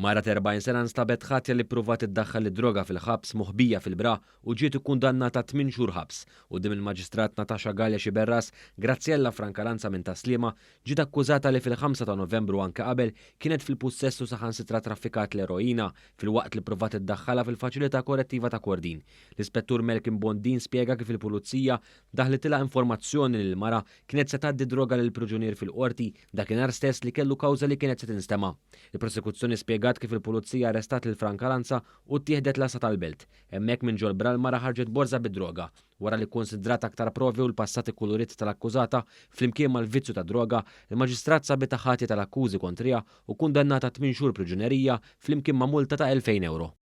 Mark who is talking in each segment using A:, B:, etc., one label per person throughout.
A: Mara ta' 40 sena nstabet ħatja li ppruvat iddaħħal id-droga fil-ħabs moħbija fil-bra u ġiet ikkundannata tminn xhur ħabs. Quddiem il-Maġistrat Natasha Galea Sciberras, Graziella Francalanza minn Tas-Sliema ġiet akkużata li fil-5 ta' Novembru anke qabel kienet fil-pussess u saħansitra traffikat l-eroina filwaqt li ppruvat iddaħħalha fil-Faċilità Korrettiva ta' Kordin. L-Ispettur Malcolm Bondin spjega kif il-Pulizija daħlitilha informazzjoni li l-mara kienet se tgħaddi droga lil priġunier fil-qorti dakinhar stess li kellu kawża li kienet se tinstema'. Il-prosekuzzjoni spjegat kif il-pulizija arrestat lil Francalanza u ttieħdet l-għassa tal-Belt. Hemmhekk minn ġol-bra l-mara ħarġet borża bid-droga. Wara li kkunsidrat aktar provi u l-passat ikkulurit tal-akkużata flimkien mal-vizzju tad-droga, il-Maġistrat sabitha ħatja tal-akkużi kontriha u kkundannatha tminn xhur priġunerija flimkien ma' multa ta' 2,000 ewro.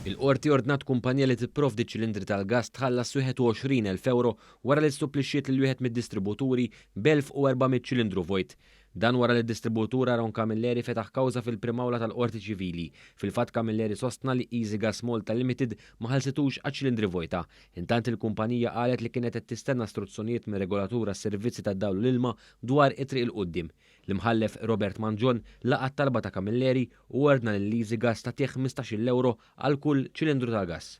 A: Il-Qorti ordnat kumpanija li tipprovdi ċilindri tal-gass tħallas 21,000 ewro wara li ssupplixxiet lil wieħed mid-distributuri b'1,400 ċilindru vojt. Dan wara li d-distributur Aaron Camilleri fetaħ kawża fil-Prim Awla tal-Qorti Ċivili. Fil-fatt Camilleri sostna li Easy Gas Malta Limited ma ħallsitux għaċ-ċilindri vojta. Intant il-kumpanija qalet li kienet qed tistenna struzzjonijiet mir-regolatur għas-servizzi tad-dawl u l-ilma dwar it-triq 'il quddiem. L-Imħallef Robert Mangion laqa' t-talba ta' Camilleri u ordna lil Easy Gas tagħtih 15-il ewro għal kull ċilindru tal-gass.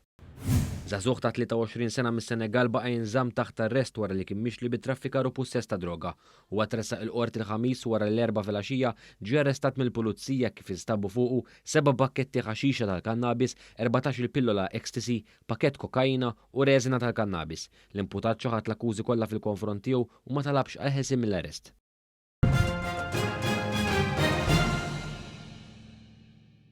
A: Żagħżugħ ta' 23 sena mis-Senegal baqa' jinżamm taħt arrest wara li kien mixli bi traffikar u pussess ta' droga. Huwa tressaq il-Qorti l-Ħamis wara li l-Erbgħa filgħaxija ġie arrestat mill-Pulizija kif instabu fuqu seba' pakketti ħaxixa tal-kannabis, 14-il pillola ecstasy, pakkett kokaina u reżina tal-kannabis. L-imputat ċaħad l-akkużi kollha fil-konfront tiegħu u ma talabx għall-ħelsien mill-arrest.